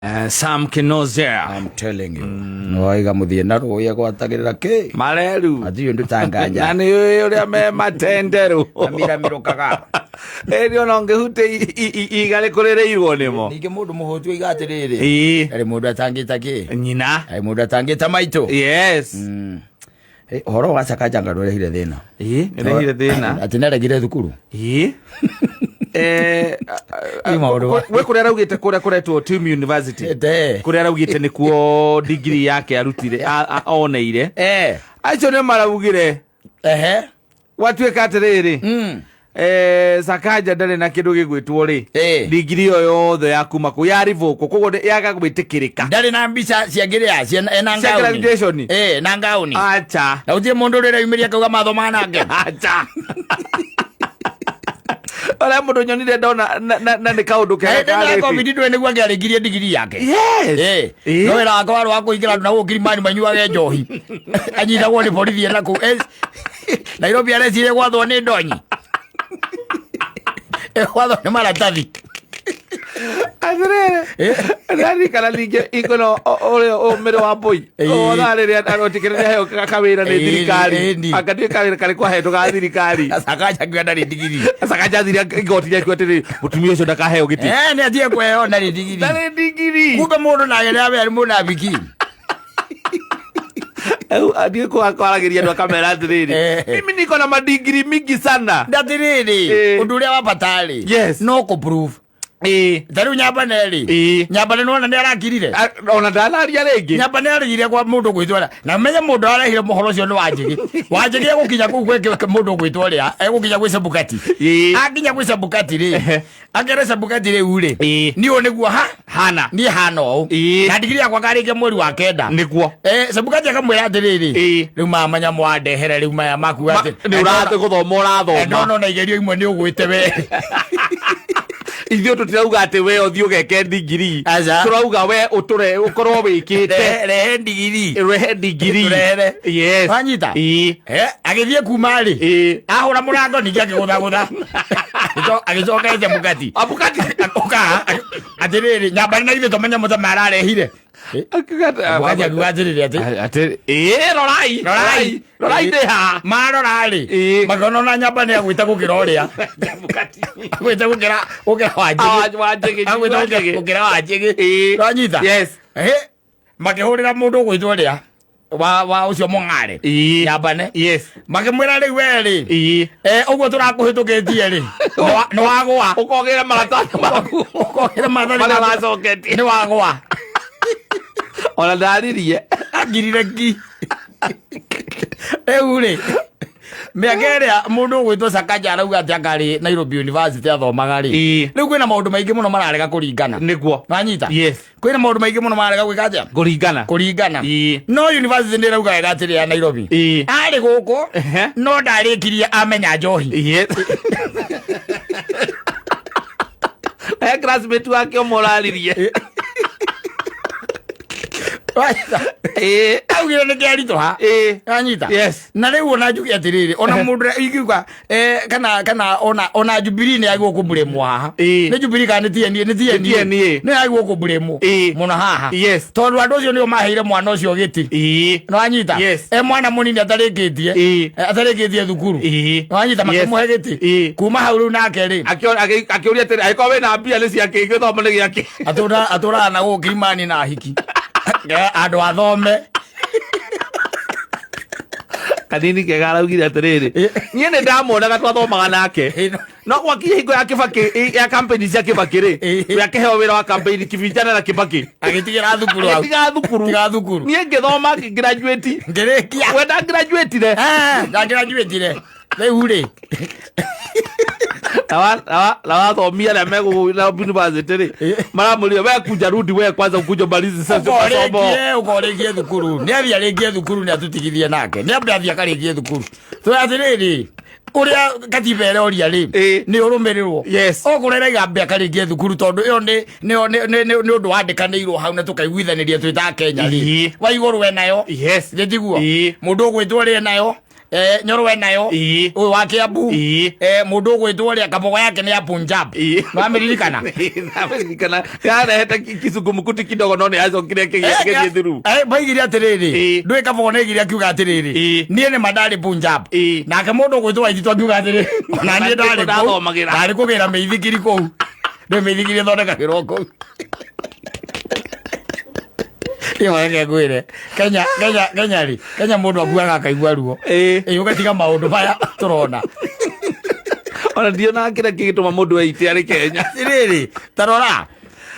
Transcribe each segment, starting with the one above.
Sam Kinozer. I'm telling you. Nĩwaiga mũthiĩ na rũĩ agwatagĩrĩra kĩ Mareru. Hatirĩ ũndũ tanganja. Na nĩ ũĩ ũrĩa me matenderũ. Amiramirũkaga. Ĩni ona ũngĩhutia iga rĩkũrĩrĩirwo nĩmo. Ningĩ mũndũ mũhũtu oiga atĩrĩrĩ. Ĩĩ. Harĩ mũndũ atangĩta kĩ? Nyina. Harĩ mũndũ atangĩta maitũ. Yes. Eh, Ũhoro wa Sakaja ndũrehire thĩna. Ĩĩ, nĩrehire thĩna. Atĩ nĩaregire thukuru. Ĩĩ. Eh, Nĩ maũndũ ma- gwĩ kũrĩa araugĩte kũrĩa kũretwo Team University. Ete. Kũrĩa araugĩte nĩkuo degree yake arutire oneire. Eh. Acio nĩ maraugire Ehe. gwatuĩka atĩrĩrĩ Sakaja ndarĩ na kĩndũ gĩgwĩtwo rĩ ndigiri ĩyo yothe ya kuma kũu yarivũkwo koguo yaga gwĩtĩkĩrĩka. Ndarĩ na mbica cia ngĩrĩa cia ena Cia ngauni. graduation? Na ngauni. Acha. Na gũtirĩ mũndũ ũrĩa ũraumĩria akauga mathomaga nake. Acha. Ũrĩa mũndũ nyonire ndona na nĩ kaũndũ kega Hĩndĩ ya karĩti. COVID ndũĩ nĩguo angĩarĩkirie ndigiri yake. Yes. No wĩra wake warĩ wa kũingĩra andũ na gũkũ Kilimani manyuage njohi. Anyitagwo nĩ borithi ena kũu. Nairobi areciria gwathwo nĩ ndonyi. Gwathwo nĩ maratathi. Atĩrĩrĩ, ndarikana ningĩ ikono ũrĩa ũmĩrĩ wa mbũi ona rĩrĩa arotikĩrĩria heo kawĩra nĩ thirikari akathiĩ kawĩra karĩ kwahetwo ga thirikari. Sakaja akiuga ndarĩ ndigiri. Sakaja athire igoti rĩaku atĩrĩ mũtumia ũcio ndakaheo gĩtĩ. Nĩ atige kweheo ndarĩ ndigiri. Ndarĩ ndigiri. Kumbe mũndũ nake nĩ abe arĩ mũnabiki. Rĩu athiĩ kwaragĩria andũ akamera atĩrĩrĩ, mimi niko na madigiri mingi sana. Ndatĩrĩrĩ, ũndũ ũrĩa wa bata rĩ, no kũ prove. Ta rĩu Nyambane rĩ, Nyambane nĩwona nĩ arakirire. Ona ndanaria rĩngĩ. Nyambane arĩire kwa mũndũ gwĩtwo na menye mũndũ arehire mũhoro ũcio nĩ Wanjĩgĩ. Wanjĩgĩ egũkinya kũu gwĩ mũndũ ũgwĩtwo ũrĩa, egũkinya gwĩ Chebukati. Akinya gwĩ Chebukati rĩ, akere Chebukati rĩu rĩ, niĩ ũyũ nĩguo ha hana niĩ hana ũũ. Na ndigiri yakwa ngarĩkia mweri wa kenda. Nĩguo. Chebukati akamwĩra atĩrĩrĩ, rĩu maya manyamũ wandehere rĩu maya maku atĩ nĩ ũrathiĩ gũthoma ũrathoma. Ndona ona igerio imwe nĩ ũgwĩte we. Ithuĩ tũtirauga atĩ we ũthiĩ ũgeke ndigiri. Aca. Tũrauga we ũtũre ũkorwo wĩkĩte. Rehe ndigiri. Rehe ndigiri. Tũrehere. Yes. Wanyita? Agĩthiĩ kuma rĩ, ahũra mũrango ningĩ akĩgũthagũtha. Agĩcoka Chebukati. Chebukati. Ũka, atĩrĩrĩ, Nyambane na ithuĩ tũmenye mũtama ararehire. Chebukati akiuga atĩrĩrĩ atĩ. Atĩ, rorai, rorai, rorai ndĩ haha. Marora rĩ, makĩona ona Nyambane agwĩte gũkĩra ũrĩa. Agwĩte gũkĩra Wanjĩgĩ. Wanjĩgĩ, Agwĩte Wanjĩgĩ. gũkĩra Wanjĩgĩ. Wanyita? Yes. Makĩhũrĩra mũndũ ũgwĩtwo ũrĩa wa ũcio mũng'are. Nyambane. Yes. Makĩmwĩra rĩu we rĩ. Ũguo tũrakũhĩtũkĩtie rĩ. Nĩ wagũa. Ũkogĩra maratathi maku. Ũkogĩra maratathi Marĩa maku. wacoketie. Nĩ wagũa. Ona ndaririe. Angirire ngi. Rĩu rĩ, mĩaka ĩrĩa mũndũ ũgwĩtwo Sakaja arauga atĩ angarĩ Nairobi University athomaga rĩ, rĩu kwĩna maũndũ maingĩ mũno mararega kũringana. Nĩguo. Wanyita? Yes. Kwĩna maũndũ maingĩ mũno mararega gwĩka atĩa? Kũringana. Kũringana. No university nĩ ĩrauga wega atĩrĩ ya Nairobi. Arĩ gũkũ, no ndarĩkirie amenya njohi. Yes. Classmate wake ũmwe ũraririe. Augire nĩ kĩaritũha. Wanyita? Yes. Na rĩu ona njuge atĩrĩrĩ, ona mũndũ ũrĩa ingiuga, kana ona Jubilee nĩ yagĩrĩirwo kũmburĩmwo haha. Nĩ Jubilee kana nĩ TNA? Nĩ TNA. Nĩ TNA. Nĩ yagĩrĩirwo kũmburĩmwo mũno haha. Yes. Tondũ andũ acio nĩo maheire mwana ũcio gĩtĩ. Nĩ wanyita? Yes. E mwana mũnini atarĩkĩtie. Atarĩkĩtie thukuru. Nĩ wanyita? Makĩmũhe gĩtĩ. Kuma hau rĩu nake rĩ. Akĩũria atĩrĩ, angĩkorwo wĩna mbia nĩ ciake, gĩthomo nĩ gĩake. Atũraga na gũkũ Kilimani na hiki. Andũ athome. Kanini kega araugire atĩrĩrĩ, niĩ nĩ ndamuonaga twathomaga nake, no gwakinya hingo ya Kibaki, ya campaign cia Kibaki rĩ, we akĩheo wĩra wa campaign kibijana na Kibaki. Agĩtigĩra thukuru hau. Agĩtiga thukuru. Tiga thukuru. Niĩ ngĩthoma ngĩ-graduate. Ngĩrĩkia. We nda-graduate-ire. Nda-graduate-ire. Rĩu rĩ. Na wathomia arĩa megũgũ na university rĩ, maramũria we kuja rudi we kwanza ukuja umalize sasa masomo. Ũkorĩkie thukuru. Nĩ athiĩ arĩkie thukuru nĩ atũtigithie nake. Nĩ ambe athiĩ akarĩkie thukuru. Tũĩ atĩrĩrĩ, ũrĩa katiba ĩroria rĩ, nĩ ũrũmĩrĩrwo. Yes. Okorwo ĩraiga ambe akarĩkie thukuru tondũ ĩyo nĩ ũndũ wandĩkanĩirwo hau na tũkaiguithanĩria twĩ ta Kenya rĩ. Wa igũrũ enayo. Yes. Nĩ tiguo? Mũndũ ũgwĩtwo ũrĩa enayo. Nyoro wenayo. Ĩĩ. Ũyũ wa Kiambu. Ĩĩ. Mũndũ ũgwĩtwo ũrĩa kabogo yake nĩ ya Punjab. Ĩĩ. Nĩwamĩririkana? Ndamĩririkana. Yarehete kizungumkuti kidogo no nĩ yacokire ĩgĩthiĩ through. Maigire atĩrĩrĩ, Ĩĩ. ndũĩ kabogo nĩ aigire akiuga atĩrĩrĩ, Ĩĩ. niĩ nĩ ma ndarĩ Punjab. Ĩĩ. Nake mũndũ ũgwĩtwo Waititu akiuga atĩrĩrĩ, ona niĩ ndarĩ kũu. Ndathomagĩra. Ndarĩ kũgĩra mĩithikiri kũu. Ndũĩ mĩithikiri ĩthondekagĩrwo kũu. Ĩyo reke ngwĩre, Kenya, Kenya, Kenya rĩ, Kenya mũndũ akuaga akaigua ruo. Ĩĩ. Ĩĩ, ũgatiga maũndũ maya tũrona. Ona ndionaga kĩrĩa kĩgĩtũma mũndũ eite arĩ Kenya. Atĩrĩrĩ, ta rora.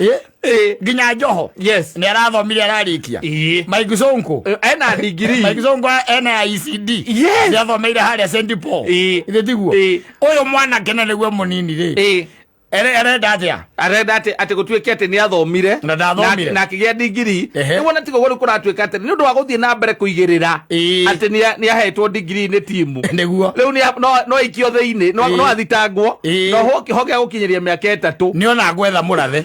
Ĩĩ. Ĩĩ. Nginya Joho. Yes. Nĩ arathomire ararĩkia. Ĩĩ. Mike Sonko. Ena degree. Mike Sonko ena ya ECD. Yes. Nĩ athomeire harĩa St Paul. Ĩĩ. Githĩ tiguo? Ĩĩ. Ũyũ mwanake na nĩguo mũnini rĩ. Ĩĩ. Arenda atĩa? Arenda atĩ gũtuĩke atĩ nĩ athomire Na ndathomire. na akĩgĩa ndigiri. Ehe. Nĩguo na tiga ũguo rĩu kũratuĩka atĩ nĩ ũndũ wa gũthiĩ na mbere kũigĩrĩra Ĩĩ. atĩ nĩ ahetwo ndigiri nĩ timu. Nĩguo. Rĩu no aikio thĩinĩ, Ĩĩ. no athitangwo Ĩĩ. no hoke gũkinyĩria mĩaka 3. Nĩ ona gwetha mũrathe.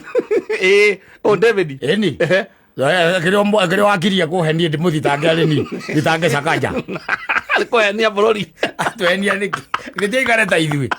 Ĩĩ. O David. Ĩni. Ehe. Kĩrĩa wakirie kũhe niĩ ndĩmũthitange arĩ niĩ. Thitange Sakaja. Kũhenia bũrũri. Atwenia nĩkĩ? Gĩtiaikare ta ithuĩ.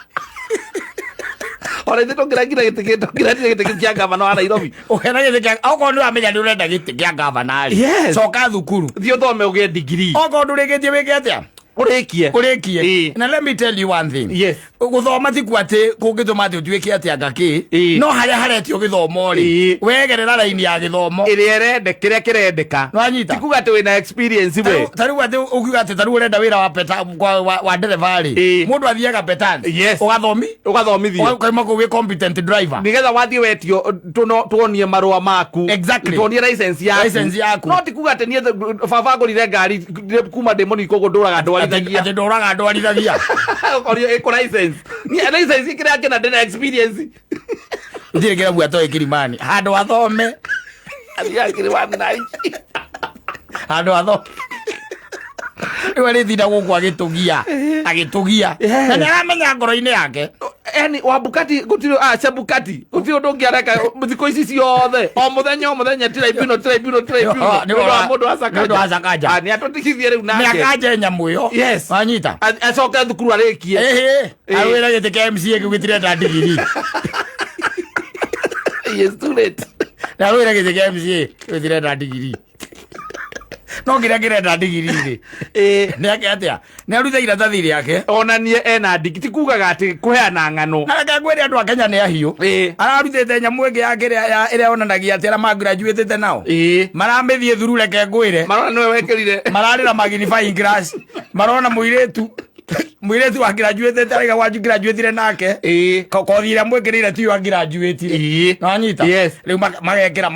Ona ithuĩ tũngĩrangire gĩtĩ tũngĩrangire gĩtĩ kĩu kĩa gavana wa Nairobi. Ũkena gĩtĩ kĩa okorwo nĩ wamenya nĩ ũrenda gĩtĩ kĩa gavana rĩ. Yes. Coka thukuru. Thiĩ ũthome ũgĩe ndigiri. Okorwo ndũrĩkĩtie wĩke atĩa? Ũrĩkie. Ũrĩkie. Ĩĩ. Na let me tell you one thing. Yes. Gũthoma ti kuo atĩ kũngĩtũma atĩ ũtuĩke atĩ anga kĩ. Ĩĩ. No harĩa haretio gĩthomo rĩ. Ĩĩ. Wegerera raini ya gĩthomo. Ĩrĩa ĩrende kĩrĩa kĩrendeka. Nĩwanyita? Ti kuga atĩ wĩna experience we. Ta rĩu atĩ ũkiuga atĩ ta rĩu ũrenda wĩra wa peta wa ndereba rĩ. Ĩĩ. Mũndũ athiaga petan. Yes. Ũgathomi. Ũgathomithio. Ũkauma kũu wĩ competent driver. Nigetha wathiĩ wetio tuonie marũa maku. Exactly. Tuonie license yaku. License yaku. No ti kuga atĩ niĩ baba ngũrire ngari kuma ndĩ mũnini koguo ndũraga ndwarithagia. Atĩ ndũraga ndwarithagia. Ũkorio ĩkũ license. Niĩ license kĩrĩa kĩna ndĩna experience. Gũtirĩ kĩrabu atoĩ Kilimani. Handũ athome. Athiaga Kilimani na ici. Handũ athome. Rĩu arĩtinda gũkũ agĩtũgia. Agĩtũgia. Yes. Na nĩ aramenya ngoro-inĩ yake. Yani Wabukati gũtirĩ Chebukati gũtirĩ ũndũ ũngĩ areka thikũ ici ciothe o mũthenya o mũthenya tribunal tribunal tribunal Nĩ nĩ ũndũ wa mũndũ wa nĩ ũndũ wa Sakaja. Ah, nĩ atũtigithie rĩu Nĩ nake. akanja nyamũ ĩyo. Yes. Wanyita. Acoke thukuru arĩkie. Ĩhĩ. Ĩĩ. Arũĩra gĩtĩ kĩa MCA kĩu gĩtirenda ndigiri. Yes, too late. Na arũĩra gĩtĩ kĩa MCA kĩu gĩtirenda ndigiri. No kĩrĩa kĩrenda ndigiri rĩ. Ĩĩ. Nĩ ake atĩa? Nĩ arute iratathi rĩake. Onanie ena ndigi ti kugaga atĩ kũheana ng'ano. Na reke ngwĩre andũ a Kenya nĩ ahiũ. Ĩĩ. Ararutĩte nyamũ ĩngĩ ya kĩrĩa ĩrĩa yonanagia atĩ arĩa magraduatĩte nao. Ĩĩ. Maramĩthiĩ thuru reke ngwĩre. Marona nĩwe wekĩrire. Mararĩra magnifying glass. Marona mũirĩtu. Mũirĩtu wa graduatĩte araiga wanju graduatire nake. Ĩĩ. Kothi ĩrĩa mwĩkĩrĩire tiyo agraduatire. Ĩĩ. Nĩwanyita? Yes. Rĩu magekĩra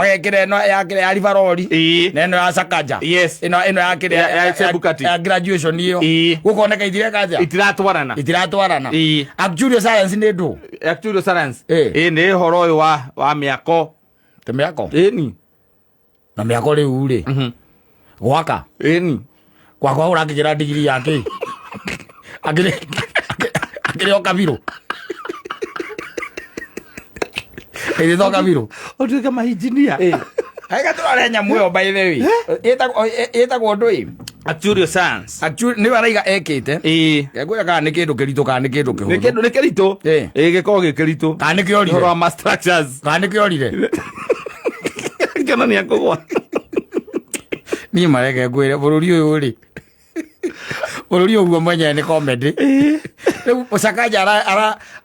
ĩno ya kĩrĩa ya Rivaroli. Ĩĩ. Na ĩno ya Sakaja. Yes. Ĩno ya kĩrĩa Ya Chebukati. ya graduation ĩyo. Ĩĩ. Gũkoneka itireka atĩa? Itiratwarana. Itiratwarana. Ĩĩ. Actuarial science nĩ ndũ? Actuarial science. Ĩĩ. Ĩĩ nĩ ũhoro ũyũ wa mĩako. Te mĩako. Ĩni. Na mĩako rĩu rĩ. Gwaka. Ĩni. Gwakwa ũrakĩgĩra ndigiri ya kĩ? Akĩrĩ o kabirũ. Ĩrĩ to kabirũ. Ũtuĩke mainjinia. Hega tũrore nyamũ ĩyo by the way. Ĩtagwo ndũĩ. Actuarial science. Nĩwe araiga ekĩte. Ĩĩ. Ngwĩra kana nĩ kĩndũ kĩritũ kana nĩ kĩndũ Nĩ kĩhũthũ. kĩndũ nĩ kĩritũ. Ĩĩ. Ĩĩ gĩkoragwo gĩ kĩritũ. Kana nĩ kĩorire. Ũhoro wa ma structures. Kana nĩ kĩorire. Kĩona nĩ akũgwa. Niĩ mareke ngwĩre bũrũri ũyũ rĩ. Bũrũri ũguo mwenyewe nĩ comedy. Rĩu Sakaja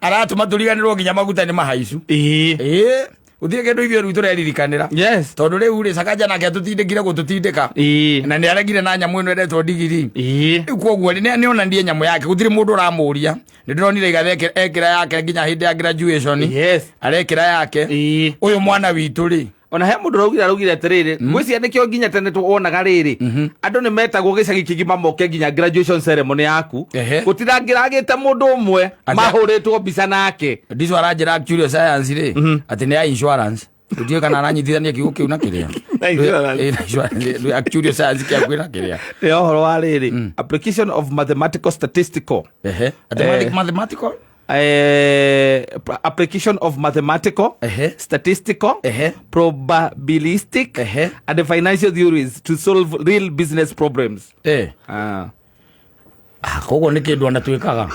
aratũma tũriganĩrwo nginya maguta nĩ mahaicu. Ĩĩ. Ĩĩ. Gũtirĩ kĩndũ ithuĩ rĩu tũreririkanĩra. Yes. Tondũ rĩu rĩ Sakaja nake atũtindĩkire gũtũtindĩka. Ĩĩ. Na nĩ aregire na nyamũ ĩno ĩretwo ndigiri. Ĩĩ. Rĩu koguo rĩ, nĩ onanirie nyamũ yake gũtirĩ mũndũ ũramũria. Nĩ ndĩronire Igathe ekĩra yake nginya hĩndĩ ya graduation. Yes. Arekĩra yake. Ĩĩ. Ũyũ mwana witũ rĩ. Ona he mũndũ araugire atĩrĩrĩ ngwĩciria nĩkĩo nginya tene wonaga rĩrĩ andũ nĩ metagwo gĩcagi kĩgima moke nginya graduation ceremony yaku Ehe. gũtirangĩragĩte mũndũ ũmwe mahũrĩtwo mbica nake. Ndico aranjĩra actuarial science rĩ atĩ nĩ ya insurance. Ndiũĩ kana aranyitithania kiugo kĩu na kĩrĩa. Na insurance. Ĩ, na insurance. Actuarial science kĩa kwĩna kĩrĩa. Nĩ ũhoro wa rĩrĩ application of mathematical statistical. Ehe. Atĩ mathematical? Application of mathematical, Ehe. statistical, Ehe. probabilistic, Ehe. and financial theories to solve real business problems. Eh. Ah. Ah, koguo nĩ kĩndũ ona twĩkaga.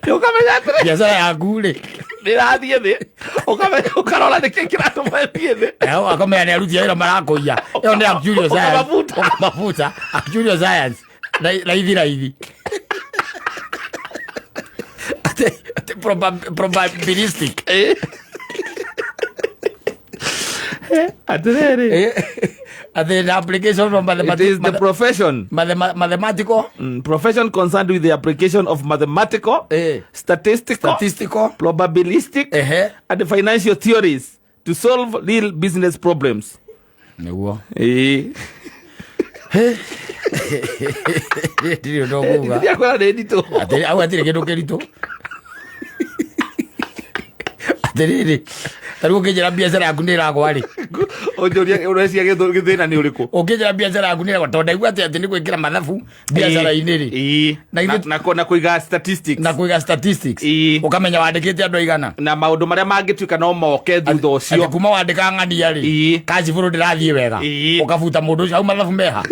Ũkamenya atĩrĩ, Biacara yaku rĩ, nĩrathiĩ thĩ, ũkamenya, ũkarora nĩkĩ kĩratũma ĩthiĩ thĩ. Akamenya nĩ aruti a wĩra marakũiya. Ĩyo nĩ actuarial science. Ũkamabuta. Ũkamabuta. Actuarial science. Raithi raithi. Atĩ probabilistic. Atĩrĩrĩ, Atĩ the application of it is the profession mathematical profession concerned with the application of mathematical, statistical, statistical, probabilistic, and financial theories to solve real business problems. Nĩguo. Ĩĩ. Ndirĩ ũndũ ũkuga. Ndiakwĩra nĩ nditũ. Atĩrĩ, au hatirĩ kĩndũ kĩritũ. Atĩrĩrĩ, ta rĩu ũkĩnjĩra biacara yaku nĩ ĩragwa rĩ, Ũnjũrie ũreciria gĩthĩna nĩ ũrĩkũ? Ũkĩnjĩra biacara yaku nĩ ĩragwa, tondũ ndaigua atĩ nĩ gwĩkĩra mathabu biacara-inĩ rĩ, Ĩĩ. Na Na kũiga statistics. Na kũiga statistics, Ĩĩ. ũkamenya wandĩkĩte andũ aigana, na maũndũ marĩa mangĩtuĩka no moke thutha atĩ ũcio. kuma wandĩka ng'ania rĩ, Ĩĩ. cash flow ndĩrathiĩ wega, Ĩĩ. ũkabuta mũndũ ũcio. Hau mathabu meha?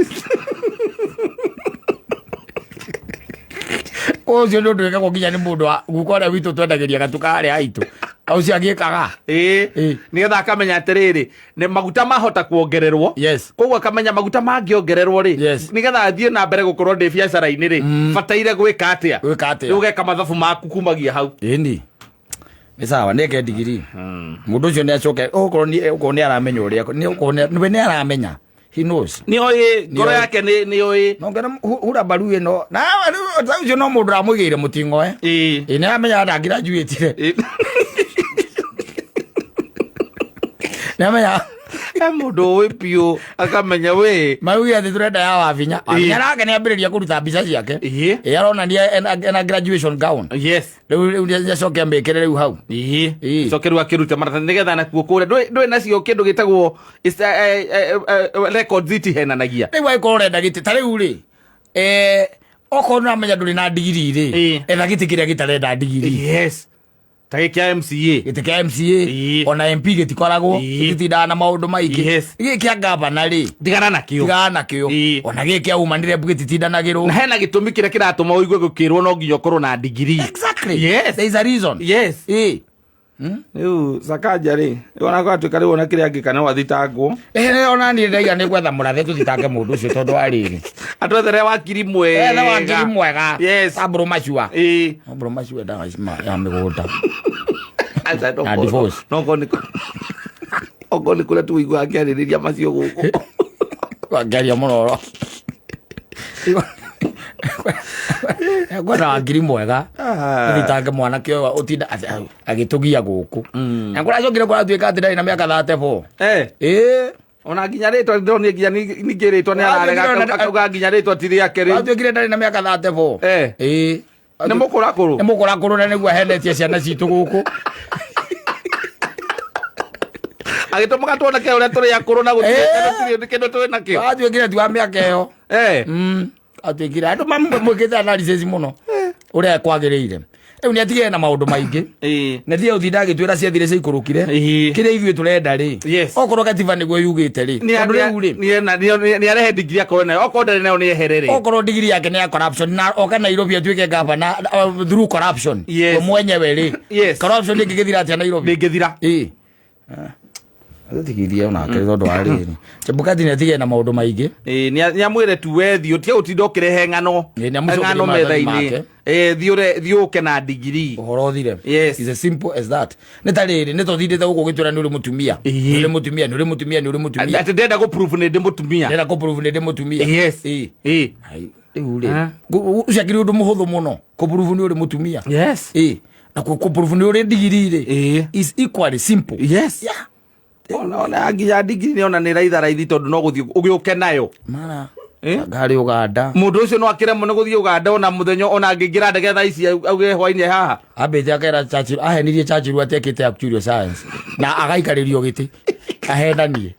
Ũcio nĩ ũndũ wĩkagwo nginya nĩ mũndũ wa guka ũrĩa witũ twendagĩria gatuka harĩa haitũ, ũcio agĩkaga. Ĩĩ. Ĩĩ. Nĩgetha akamenya atĩrĩrĩ, nĩ maguta mahota kuongererwo. Koguo akamenya maguta mangĩongererwo rĩ, nĩgetha athiĩ na mbere gũkorwo ndĩ biacara-inĩ rĩ, bataire gwĩka atĩa? Gwĩka atĩa? Rĩu ũgeka mathabu maku kumagia hau. Ĩni nĩ sawa, nĩ eke ndigiri mũndũ ũcio, nĩ acoke okorwo nĩ aramenya ũrĩa okorwo we nĩ aramenya, he knows. Nĩ oĩ ngoro Nĩoĩ. yake, nĩ oĩ. No ngena hura mbaru ĩno na rĩu ta ũcio no mũndũ ramũigĩire mũting'oe. Ĩĩ. Ĩ, nĩ aramenya ndangirajuĩtire. Ĩĩ. Nĩ amenya. He mũndũ ũĩ biũ akamenya we. Maugire atĩ tũrenda ya Wabinya. Wabinya nake nĩ ambĩrĩria kũruta mbica ciake. Ĩĩ. Ĩ, aronania ena graduation gown. Rĩu nĩ acoke amĩkĩre rĩu hau. Ĩĩ. Ĩĩ. Coke rĩu akĩrute maratathi nĩgetha nakuo kũrĩa ndũĩ nacio kĩndũ gĩtagwo records itihenanagia. Rĩu angĩkorwo ũrenda gĩtĩ ta rĩu rĩ, okorwo nĩ ũramenya ndũrĩ na ndigiri rĩ, etha gĩtĩ kĩrĩa gĩtarenda ndigiri. Yes, ta gĩ kĩa MCA. Gĩtĩ kĩa MCA. Ona MP gĩtikoragwo, gĩtitindaga na maũndũ maingĩ. Gĩkĩ kĩa gavana rĩ, tigana nakĩo. Tigana nakĩo. Ona gĩkĩ kĩa woman rep gĩtitindanagĩrwo. Na hena gĩtũmi kĩrĩa kĩratũma ũigue gũkĩrwo no nginya ũkorwo na ndigiri. Exactly. Yes. There is a reason. Yes. Ĩĩ. Rĩu Sakaja rĩ, rĩu ona gwatuĩka rĩu ona kĩrĩa angĩka no athitangwo. Ona niĩ ndaiga nĩ gwetha mũrathe tũthitange mũndũ ũcio tondũ wa rĩrĩ. Atwethere wakiri mwega. Ethe wakiri mwega. Tambũrũ macua. Tambũrũ macua ndawa ya mĩgũnda. Aca, no Na divorce. No korwo nĩ okorwo nĩ kũrĩa tũiguaga akĩarĩrĩria macio gũkũ. Wangeria mũno ro. Ngwetha wakiri mwega. Ah. Tũthitange mwanake ũyũ ũtinda agĩtũgia gũkũ. Na kũracokire kũratuĩka atĩ ndarĩ na mĩaka 34. Eh. Ĩĩ. Ona nginya rĩtwa ndĩronire nginya ningĩ rĩtwa nĩ ararega, akauga nginya rĩtwa ti rĩake rĩu. Watuĩkire ndarĩ na mĩaka 34. Eh. Ĩĩ. Nĩ mũkũrakũrũ. Nĩ mũkũrakũrũ na nĩguo ahenetie ciana citũ gũkũ. Agĩtũmaga tuoneke ũrĩa tũrĩ akũrũ na gũtirĩ Eh. kĩndũ kĩndũ twĩ nakĩo. Watuĩkire ti wa mĩaka ĩyo. Eh. Atuĩkire andũ mamwĩkĩte analysis mũno ũrĩa kwagĩrĩire. Rĩu nĩ atigire na maũndũ maingĩ. Ĩĩ. Na thiĩ ũtinda agĩtwĩra ciathire ciaikũrũkire. Ĩĩ. Kĩrĩa ithuĩ tũrenda rĩ, Yes. okorwo gatiba nĩguo yugĩte rĩ, Nĩ tondũ rĩu rĩ, nĩ arehe ndigiri akorwo nayo, okorwo ndarĩ nayo nĩ ehere rĩ. Okorwo ndigiri yake nĩ ya corruption na oka Nairobi atuĩke gavana through corruption, Yes. we mwenyewe rĩ, Yes. corruption ĩngĩgĩthira atĩa Nairobi? Ndĩngĩthira. Ĩĩ, tũtigithie onake tondũ wa rĩrĩ, Chebukati nĩ atigire na maũndũ maingĩ. Ĩĩ, nĩ amwĩre tu we thiĩ ũtige gũtinda ũkĩrehe ng'ano Ĩĩ, nĩ amũcokerie ng'ano maratathi metha-inĩ. make. Ĩĩ, thiĩ ũke na ndigiri. Ũhoro ũthire. Yes. It's as simple as that. Nĩ ta rĩrĩ, nĩ tũthindĩte gũkũ ũgĩtwĩra nĩ ũrĩ mũtumia, Ĩĩ. nĩ ũrĩ mũtumia, nĩ ũrĩ mũtumia, nĩ ũrĩ mũtumia. Atĩ ndĩrenda gũ prove nĩ ndĩ mũtumia. Ndĩrenda kũ prove nĩ ndĩ mũtumia. Yes. Ĩĩ. Ĩĩ. Ai, rĩu rĩ, Eh. ũcio akĩrĩ ũndũ mũhũthũ mũno kũ prove nĩ ũrĩ mũtumia. Yes. Ĩĩ, na kũ prove nĩ ũrĩ ndigiri rĩ, Ĩĩ. is equally simple. Yes. Yeah. Ona nginya ndigiri nĩ ona nĩ raitha raithi tondũ no gũthiĩ ũgĩũke nayo. Mara Eh? ngarĩ Ũganda. Mũndũ ũcio no akĩremwo nĩ gũthiĩ Ũganda ona mũthenya, ona angĩingĩra ndege thaa ici auge hwainĩ haha. Ambĩte akera Churchill, ahenirie Churchill atĩ ekĩte actuarial science na agaikarĩrio gĩtĩ ahenanie.